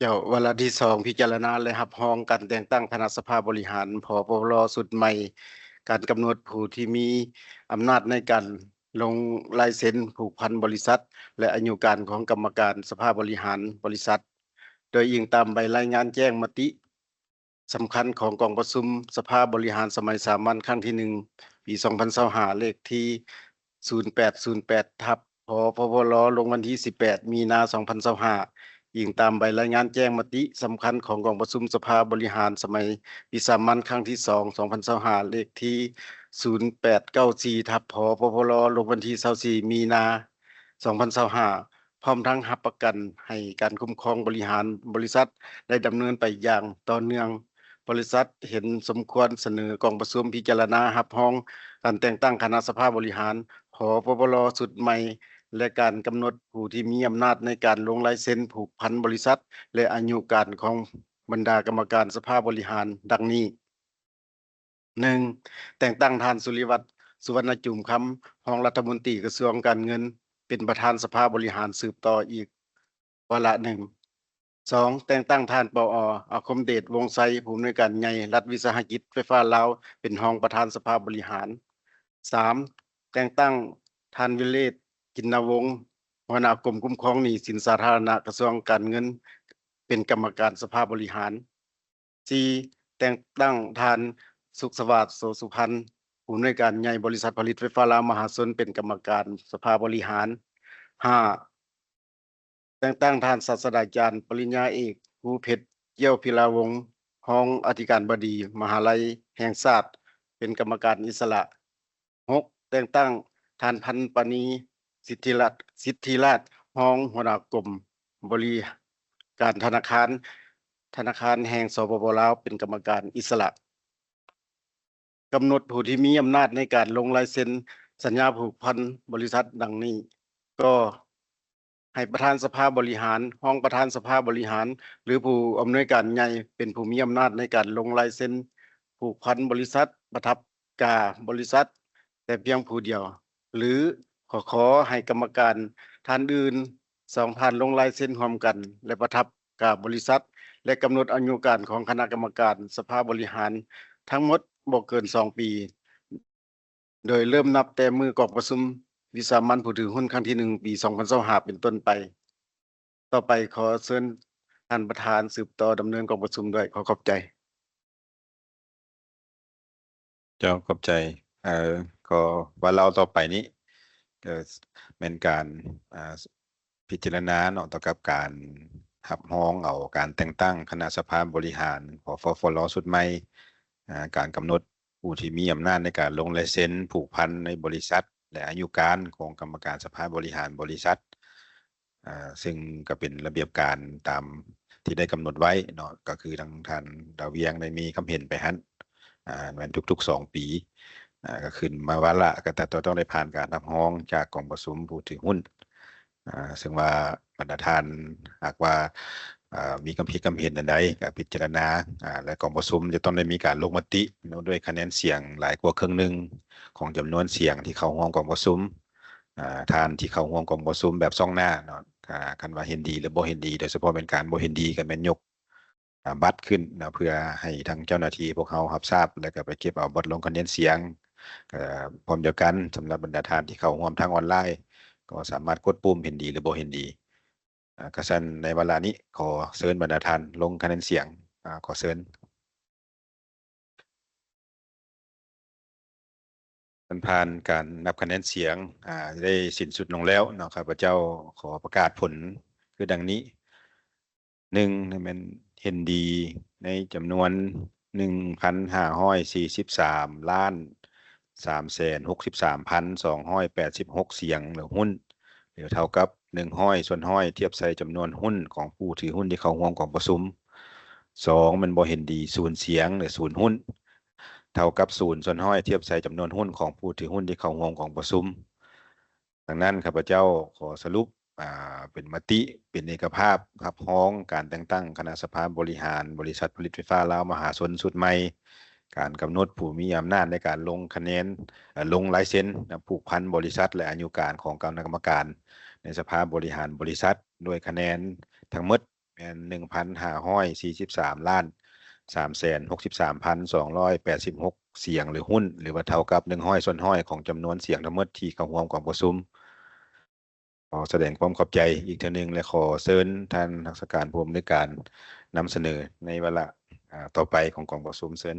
ເຈົ້າ, ວາລະທີສອງ ພິຈາລະນາ ແລະ ຮັບຮອງການແຕ່ງຕັ້ງຄະນະສະພາບໍລິຫານ ພປລ ຊຸດໃໝ່, ການກຳນົດຜູ້ທີ່ມີອຳນາດໃນການລົງລາຍເຊັນຜູກພັນບໍລິສັດ ແລະ ອາຍຸການຂອງກຳມະການສະພາບໍລິຫານບໍລິສັດ, ໂດຍອີງຕາມໃບລາຍງານແຈ້ງມະຕິ ສຳຄັນຂອງກອງປະຊຸມສະພາບໍລິຫານສະໄໝສາມັນຄັ້ງທີໜຶ່ງ ປີສອງພັນຊາວຫ້າ ເລກທີສູນແປດສູນແປດ ທັບ ພປລ ລົງວັນທີສິບແປດ ມີນາ ສອງພັນຊາວຫ້າ ອີງຕາມໃບລາຍງານແຈ້ງມະຕິສຳຄັນຂອງກອງປະຊຸມສະພາບໍລິຫານສະໄໝວິສາມັນຄັ້ງທີສອງ ສອງພັນຊາວຫ້າ ເລກທີສູນແປດເກົ້າສີ່ ທັບ ພປລ ລົງວັນທີຊາວສີ່ ມີນາ ສອງພັນຊາວຫ້າ ພ້ອມທັງຮັບປະກັນໃຫ້ການຄຸ້ມຄອງບໍລິຫານບໍລິສັດໄດ້ດຳເນີນໄປຢ່າງຕໍ່ເນື່ອງ. ບໍລິສັດເຫັນສົມຄວນສະເໜີກອງປະຊຸມພິຈາລະນາຮັບຮອງການແຕ່ງຕັ້ງຄະນະສະພາບໍລິຫານ ພປລ ຊຸດໃໝ່ ແລະ ການກຳນົດຜູ້ທີ່ມີອຳນາດໃນການລົງລາຍເຊັນຜູກພັນບໍລິສັດ ແລະ ອາຍຸການຂອງບັນດາກຳມະການສະພາບໍລິຫານ ດັ່ງນີ້. ໜຶ່ງ, ແຕ່ງຕັ້ງທ່ານ ສຸລິວັດ ສຸວັນນະຈູມຄຳ ຮອງລັດຖະມົນຕີກະຊວງການເງິນ ເປັນປະທານສະພາບໍລິຫານສືບຕໍ່ອີກວາລະໜຶ່ງ. ສອງ, ແຕ່ງຕັ້ງທ່ານ ປອ ອາຄົມເດດ ວົງໄຊ ຜູ້ອຳນວຍການໃຫຍ່ລັດວິສາຫະກິດໄຟຟ້າລາວ ເປັນຮອງປະທານສະພາບໍລິຫານ. ສາມ, ແຕ່ງຕັ້ງທ່ານ ວິເລດ ກິນນະວົງ ຫົວໜ້າກົມຄຸ້ມຄອງໜີ້ສິນສາທາລະນະ ກະຊວງການເງິນ ເປັນກຳມະການສະພາບໍລິຫານ. ສີ່, ແຕ່ງຕັ້ງທ່ານ ສຸກສະຫວາດ ໂສສຸພັນ ຜູ້ອຳນວຍການໃຫຍ່ບໍລິສັດຜະລິດໄຟຟ້າລາວມະຫາຊົນ ເປັນກຳມະການສະພາບໍລິຫານ. ຫ້າ, ແຕ່ງຕັ້ງທ່ານສາດສະດາຈານປະລິນຍາເອກ ພູເພັດ ກ້ຽວພິລາວົງ ຮອງອະທິການບໍດີມະຫາໄລແຫ່ງຊາດ ເປັນກຳມະການອິດສະຫຼະ. ຫົກ, ແຕ່ງຕັ້ງທ່ານ ພັນປານີ ສິດທິລາດ ສິດທິລາດ ຮອງຫົວໜ້າກົມບໍລິການທະນາຄານ ທະນາຄານແຫ່ງ ສປປ ລາວ ເປັນກຳມະການອິດສະຫຼະ. ກຳນົດຜູ້ທີ່ມີອຳນາດໃນການລົງລາຍເຊັນສັນຍາຜູກພັນບໍລິສັດດັ່ງນີ້. ກໍ ໃຫ້ປະທານສະພາບໍລິຫານ, ຮອງປະທານສະພາບໍລິຫານ ຫຼື ຜູ້ອຳນວຍການໃຫຍ່ ເປັນຜູ້ມີອຳນາດໃນການລົງລາຍເຊັນຜູກພັນບໍລິສັດ, ປະທັບກາບໍລິສັດ ແຕ່ພຽງຜູ້ດຽວ ຫຼື ຂໍ ຂໍໃຫ້ກຳມະການທ່ານອື່ນສອງທ່ານລົງລາຍເຊັນຮ່ວມກັນ ແລະ ປະທັບກາບໍລິສັດ ແລະ ກຳນົດອາຍຸການຂອງຄະນະກຳມະການສະພາບໍລິຫານທັງໝົດບໍ່ເກີນສອງປີ. ໂດຍເລີ່ມນັບແຕ່ມື້ກອງປະຊຸມວິສາມັນຜູ້ຖືຫຸ້ນຄັ້ງທີໜຶ່ງ ປີສອງພັນຊາວຫ້າ ເປັນຕົ້ນໄປ. ຕໍ່ໄປຂໍເຊີນທ່ານປະທານສືບຕໍ່ດຳເນີນກອງປະຊຸມດ້ວຍ. ຂໍຂອບໃຈ. ເຈົ້າ ຂອບໃຈ. ເອີ ກໍວ່າເລົ່າຕໍ່ໄປນີ້ ເອີ ແມ່ນການ ອ່າ ພິຈາລະນາເນາະ ຕໍ່ກັບການຮັບຮອງເອົາການແຕ່ງຕັ້ງຄະນະສະພາບໍລິຫານ ພຟລ ຊຸດໃໝ່, ອາ ການກຳນົດຜູ້ທີ່ມີອຳນາດໃນການລົງລາຍເຊັນຜູກພັນໃນບໍລິສັດ ແລະ ອາຍຸການຂອງກຳມະການສະພາບໍລິຫານບໍລິສັດ, ອາ ເຊິ່ງກໍເປັນລະບຽບການຕາມທີ່ໄດ້ກຳນົດໄວ້ເນາະ, ກໍຄືທາງທ່ານດາວວຽງໄດ້ມີຄຳເຫັນໄປຫັ້ນ, ອາ ແມ່ນທຸກໆສອງປີ, ອາ ກໍຂຶ້ນມາວາລະ ກໍຕ້ອງໄດ້ຜ່ານການຮັບຮອງຈາກກອງປະຊຸມຜູ້ຖືຫຸ້ນ. ອາ ເຊິ່ງວ່າບັນດາທ່ານຫາກວ່າ ອາ ມີຄຳຄິດຄຳເຫັນອັນໃດ ກໍພິຈາລະນາ ອາ ແລະ ກອງປະຊຸມຈະຕ້ອງໄດ້ມີການລົງມະຕິເນາະ ດ້ວຍຄະແນນສຽງຫຼາຍກວ່າເຄິ່ງໜຶ່ງຂອງຈຳນວນສຽງທີ່ເຂົ້າຮ່ວມກອງປະຊຸມ. ອາ ທ່ານທີ່ເຂົ້າຮ່ວມກອງປະຊຸມແບບສ່ອງໜ້າເນາະ ອາ ຄັນວ່າເຫັນດີ ຫຼື ບໍ່ເຫັນດີ ໂດຍສະເພາະແມ່ນການບໍ່ເຫັນດີ ກໍແມ່ນຍົກ ອາ ບັດຂຶ້ນເນາະ ເພື່ອໃຫ້ທາງເຈົ້າໜ້າທີ່ພວກເຮົາຮັບຊາບ ແລ້ວກໍໄປເກັບເອົາບັດລົງຄະແນນສຽງ. ກໍພ້ອມດຽວກັນ ສຳລັບບັນດາທ່ານທີ່ເຂົ້າຮ່ວມທາງອອນລາຍ ກໍສາມາດກົດປຸ່ມເຫັນດີ ຫຼື ບໍ່ເຫັນດີ. ອາ ກະຊັ້ນໃນວາລະນີ້ ຂໍເຊີນບັນດາທ່ານລົງຄະແນນສຽງ. ອາ ຂໍເຊີນ. ມັນຜ່ານການນັບຄະແນນສຽງ ອາ ໄດ້ສິ້ນສຸດລົງແລ້ວເນາະ, ຂ້າພະເຈົ້າຂໍປະກາດຜົນຄືດັ່ງນີ້. ໜຶ່ງ ແມ່ນເຫັນດີໃນຈຳນວນໜຶ່ງພັນຫ້າຮ້ອຍສີ່ສິບສາມລ້ານສາມແສນຫົກສິບສາມພັນສອງຮ້ອຍແປດສິບຫົກສຽງ ຫຼື ຫຸ້ນ ຫຼື ເທົ່າກັບໜຶ່ງຮ້ອຍສ່ວນຮ້ອຍ ທຽບໃສ່ຈຳນວນຫຸ້ນຂອງຜູ້ຖືຫຸ້ນທີ່ເຂົ້າຮ່ວມກອງປະຊຸມ. ສອງ ແມ່ນບໍ່ເຫັນດີ ສູນສຽງ ຫຼື ສູນຫຸ້ນ ເທົ່າກັບສູນສ່ວນຮ້ອຍ ທຽບໃສ່ຈຳນວນຫຸ້ນຂອງຜູ້ຖືຫຸ້ນທີ່ເຂົ້າຮ່ວມກອງປະຊຸມ. ດັ່ງນັ້ນ ຂ້າພະເຈົ້າຂໍສະຫຼຸບ ອາ ເປັນມະຕິ ເປັນເອກະພາບ ຮັບຮອງການແຕ່ງຕັ້ງຄະນະສະພາບໍລິຫານບໍລິສັດຜະລິດໄຟຟ້າລາວມະຫາຊົນຊຸດໃໝ່, ການກຳນົດຜູ້ມີອຳນາດໃນການລົງຄະແນນ ເອີ ລົງລາຍເຊັນ ນະ ຜູກພັນບໍລິສັດ ແລະ ອາຍຸການຂອງຄະນະກຳມະການໃນສະພາບໍລິຫານບໍລິສັດ ດ້ວຍຄະແນນທັງໝົດ ແມ່ນ ໜຶ່ງພັນຫ້າຮ້ອຍສີ່ສິບສາມລ້ານສາມແສນຫົກສິບສາມພັນສອງຮ້ອຍແປດສິບຫົກສຽງ ຫຼື ຫຸ້ນ ຫຼືວ່າເທົ່າກັບ ໜຶ່ງຮ້ອຍສ່ວນຮ້ອຍຂອງຈຳນວນສຽງທັງໝົດທີ່ເຂົ້າຮ່ວມກອງປະຊຸມ. ຂໍສະແດງຄວາມຂອບໃຈອີກເທື່ອໜຶ່ງ ແລະ ຂໍເຊີນທ່ານຮັກສາການຜູ້ອຳນວຍການນຳສະເໜີໃນວາລະ ອ່າ ຕໍ່ໄປຂອງກອງປະຊຸມ. ເຊີນ.